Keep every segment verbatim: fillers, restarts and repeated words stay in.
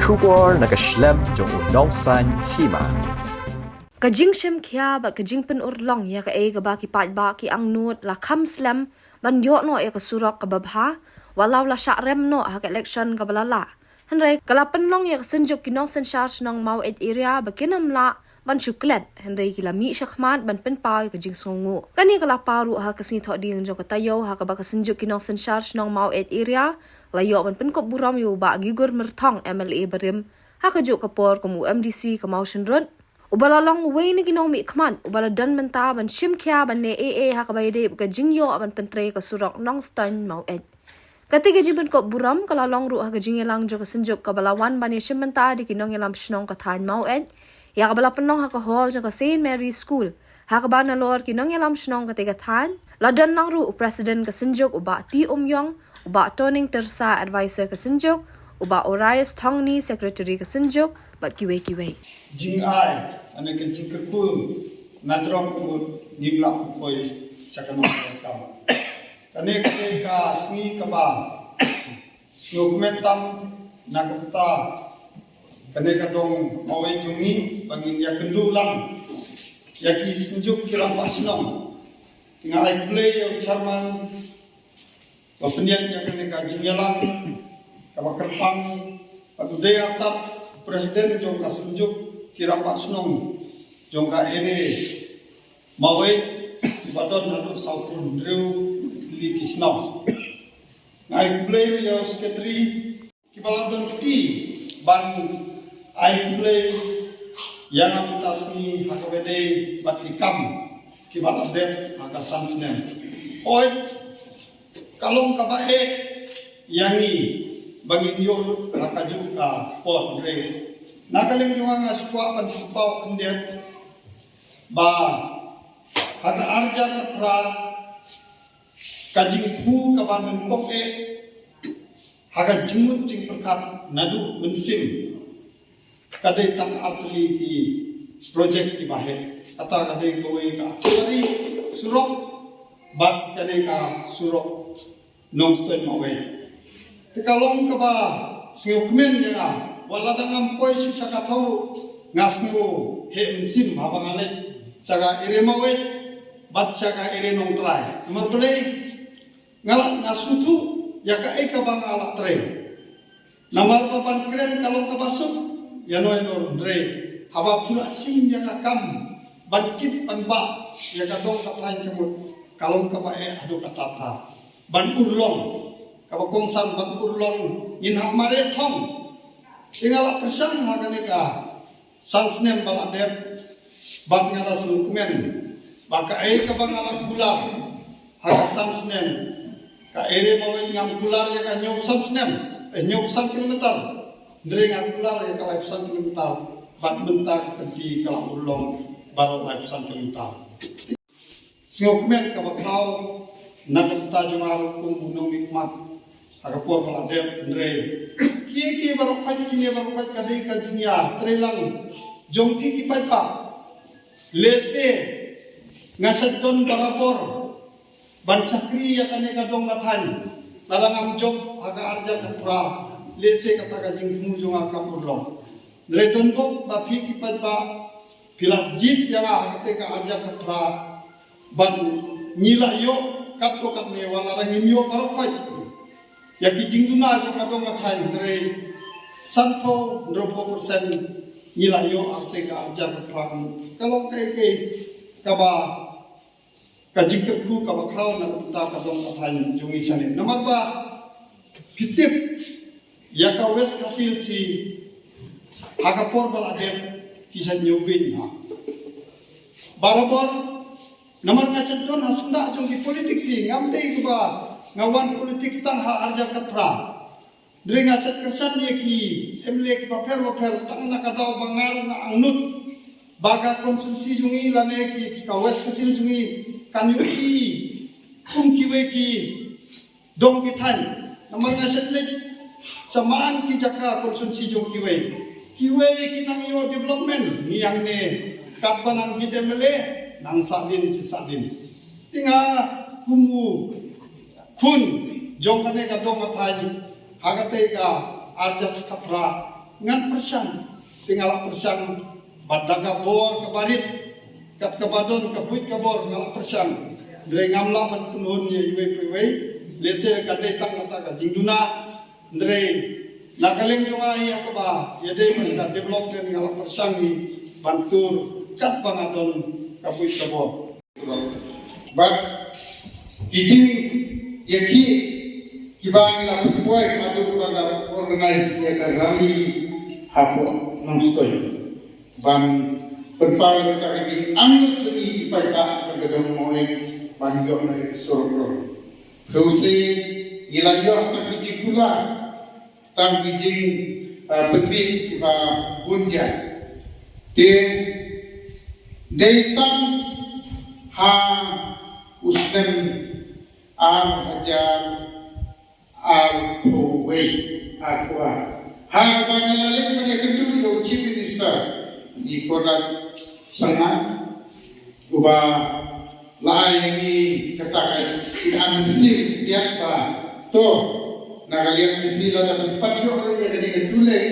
Khubor na ka shlem jong u nongsan hima. Ka jingshim khia bad ka jingpynurlong ïa kaei kaba ki paidbah ki angnud la kham slem ban ïoh noh ïa ka surok kaba bha, wat la u la shah rem noh ha ka election kaba la lah. Hynrei ka la pynlong ïa ka synjuk ki nongsynshar shnong Maweit area ba kin ym lah ban shu klet, hynrei ki la mih shakhmat ban pynpaw ïa ka jingsngewnguh. Kane ka la paw ruh ha ka sngi Thohdieng jong ka taïew ha kaba ka synjuk ki nongsynshar shnong Maweit area la ïoh ban pynkup burom ïa u Bah Gigur Myrthong M L A barim ha kajuh ka por kum u M D C ka Mawshynrut, uba la long uwei na ki nongmihkhmat uba la don mynta ban shim khia ban leh ei ei ha kaba ïadei bad ka jingïoh ban pyntrei ka surok Nongstoiñ Maweit. Kata ka jingpynkup burom ka la long ruh ha ka jingïalang jong ka synjuk kaba la wan ban ïashim bynta da ki nongïalam shnong ka thaiñ Maweit, ïa kaba la pynlong ha ka hall jong ka Saint Mary School, ha kaba nalor ki nongïalam shnong kata ka thaiñ la don lang ruh u president ka synjuk u Bah T Umïong, u Bah Toning Tyrsa advisor ka synjuk, u Bah Orias Thongni secretary ka synjuk bad kiwei kiwei. Jingai, ane ka jingkyrkhu na jrong kut ngim lah poi sha ka nongkam. Kane ka dei ka sngi kaba sngewkmen tam na ka bynta kane ka dong Maweit jong ngi ba ngin ïakynduh lang ïa ki synjuk ki rangbah shnong. Nga ai khublei ïa u chairman ba pynïaid ïa kane ka jingïalang kaba kyrpang, bad u dei artat president jong ka synjuk ki rangbah shnong jong ka area Maweit, ba don haduh sawphew hynriew tylli ki shnong. Nga ai khublei ïa u secretary, kiba la don kti ban ai khublei ïa nga mynta sngi ha kaba dei bad ki kam kiba la dep ha ka san snem. Hooid, ka long kaba eh ïa ngi ba ngin ïoh lut ha kajuh ka por, hynrei na ka liang jong nga nga sngewkwah ban pynpaw khyndiat ba ha ka arhajar khatphra ka jingthmu kaba nyngkong eh ha ka jingmut jingpyrkhat naduh mynsiem ka dei tang artylli ki project kiba heh. Kata ka dei kawei ka artylli surok bad kane ka surok Nongstoiñ Maweit. Te ka long kaba sngewkmen ïa nga wat la dang ngam poi shuh sha ka thong ruh nga sngew heh mynsiem haba nga leit sha ka area Maweit bad sha ka area Nongtrai. Namar balei? Nga la, nga sngewthuh ïa kaei kaba nga la trei. Namar ba ban kren ka long kaba suk ïano ïano, hynrei haba phi la shim ïa ka kam ban kit ban bah ïa ka dong ka thaiñ ka mut, ka long kaba eh haduh katta katta. Ban urlong, kaba kongsan ban urlong, ngin hap mareh thong. Te nga la pyrshang ha kane ka san snem ba la dep, bad nga la sngewkmen ba kaei kaba nga la kular ha ka san snem, ka area Maweit ngam kular ïa ka hynñiewphew san snem, eh, hynñiewphew san kilometer. Hynrei nga kular ïa ka laiphew san kilometer, bad mynta ka kynti ka la urlong baroh laiphew san kilometer. Sngewkmen kaba khraw na ka bynta jong nga ruh kum u nongmihkhmat ha ka por ba la dep, hynrei kiei kiei baroh khoit, kine baroh khoit ka dei ka jingïatreilang jong phi ki paidbah. Lehse nga shait don barabor ban shakri ïa kane ka dong ka thaiñ, lada ngam jop ha ka arhajar khatphra, lehse kata ka jingthmu jong nga kam urlong. Hynrei don bok ba phi ki paidbah phi la jied ïa nga ha kata ka arhajar khatphra, bad ngi la ïoh katto katne, wat la ngim ïoh baroh khoit ïa ki jingduna jong ka dong ka thaiñ, hynrei sanphew hynriewphew percent ngi la ïoh ha kata ka arhajar khatphra. Ka long kaei kaei kaba ka jingkyrkhu kaba khraw na ka bynta ka dong ka thaiñ jong ngi shane. Namar ba phi tip ïa ka West Khasi Hills hi ha ka por ba la dep ki shait ñiew beiñ ha barabor. Namar nga shait don ha syndah jong ki politics hi, ngam dei kaba nga wan politics tang ha arhajar khatphra. Hynrei nga shait kyrshan ïa ki M L A kiba pher ba pher tang na ka daw ba nga ruh nga angnud ba ka constituency jong ngi lane ki, ka West Khasi Hills jong ngi kan ïohi kum kiwei ki dong ki thaiñ. Namar nga shait leit shaman ki jaka constituency jong kiwei, kiwei ki nang ïoh development, ngi hangne katba nang jied M L A nang sahdien shi sahdien. Te nga kum u khun jong kane ka dong ka thaiñ, ha katei ka arhajar khatphra Ngan pyrshang, te nga lah pyrshang bad da ka bor kaba rit, kat kaba don ka buit ka bor nga lah pyrshang. Hynrei ngam lah ban pynhun ïa iwei pa iwei. Lehse ka dei tang kata ka jingduna. Hynrei na ka liang jong nga ïa kaba ïadei bad ka development nga lah pyrshang hi ban tur kat ba nga don ka buit ka bor. Bad ki jingïakhih kiba ngi la pynpoi haduh ba la organize ïa ka rally hapoh Nongstoiñ ban pynpaw ïa ka jingangnud jong ngi ki paidbah ka dong Mawheng ban ïoh noh ïa ka surok rong. Phi u si ngi la ïoh tang ki jingkular, tang ki jing, ah, pynbit kiba bun jait. Te dei tang ha u snem ar hajar arphew wei, arphew ar. Ha kaba ngi la leit ban ïakynduh ïa u Chief Minister, i Conrad Sangma, uba la ai ïa ngi kata ka jingmynsiem ktiak ba to na ka liang jong phi lada phi pat ïoh ruh ïa kane ka tuleng,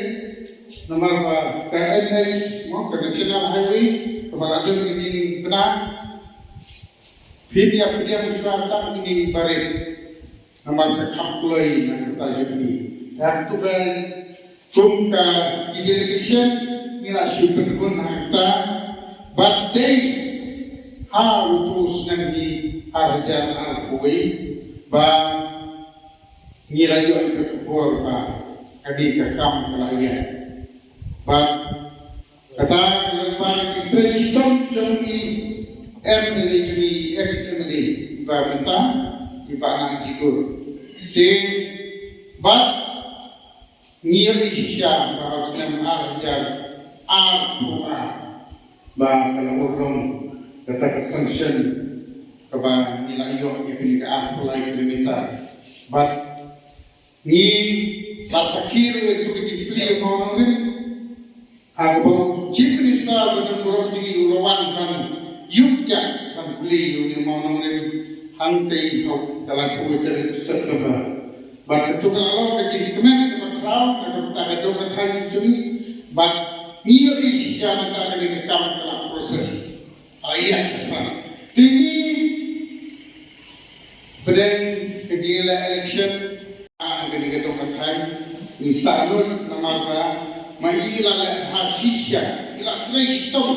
namar ba ka N H mo, ka National Highway, kaba la don ka jingbna, phin ïa pdiang shuwa tang ine i barit. Namar ka kham kloi na ka bynta jong ngi. Te ha kato ka kum ka delegation ngi la shu pynhun hangta bad dei ha uto u snem hi ar hajar arphew wei ba ngi la ïoh ïa ka khubor ba kane ka kam ka la ïaid. Bad kata ka long ba ka jingtrei shitom jong i M L A jong ngi, ex M L A ba mynta, i Bah Nah Jingkur. Te bad ngi ïohi shisha ba ha u snem ar hajar arphew ar ba ka la urlong kata ka sanction kaba ngi la ïoh ïa kane ka arphew lai kilometer. Bad ngi la sakhi ruh ïa kito ki jingplie mawlong rim. Ha kaba u Chief Minister ba don burom jong ngi u la wan ban ïuh kjat ban plie ïa une u mawnongrim hangtei ha u ka laiphew wei tarik u September. Bad kato ka la long ka jingkmen kaba khraw na ka bynta ka dong ka thaiñ jong ngi. Bad ngi ïohi shisha mynta kane ka kam ka la process. Ka la ïaid shaphrang. Te ngi pdeng ka jingïaleh election ha kane ka dong ka thaiñ, ngi sah lut namar ba ma i la leh bha shisha, i la trei shitom,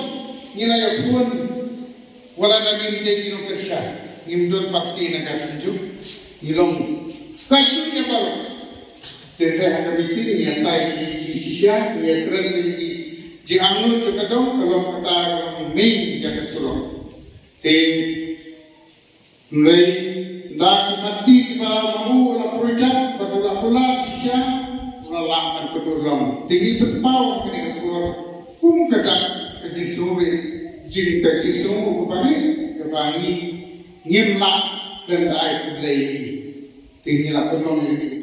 ngi la ïa phone wat la da ngim dei ki nongkyrshan, ngim don party na ka seng jong ngi, long kajuh ïa baroh. Te te ha ka meeting ngi ïatai ïa ki jingshisha, ngi ïakren ïa ki jingangnud jong ka dong, ka long kata ka long main ïa ka surok. Te hynrei da ki party kiba ma u la project bad u la kular shisha, u la lah ban pynurlong. Te ngi pynpaw ha kane ka por kum ka dak ka jingsngewrit, jing ka jingsngewnguh kaba rit kaba ngi ngim lah ban ai khublei ïa i. Te ngi la pynlong ïa i.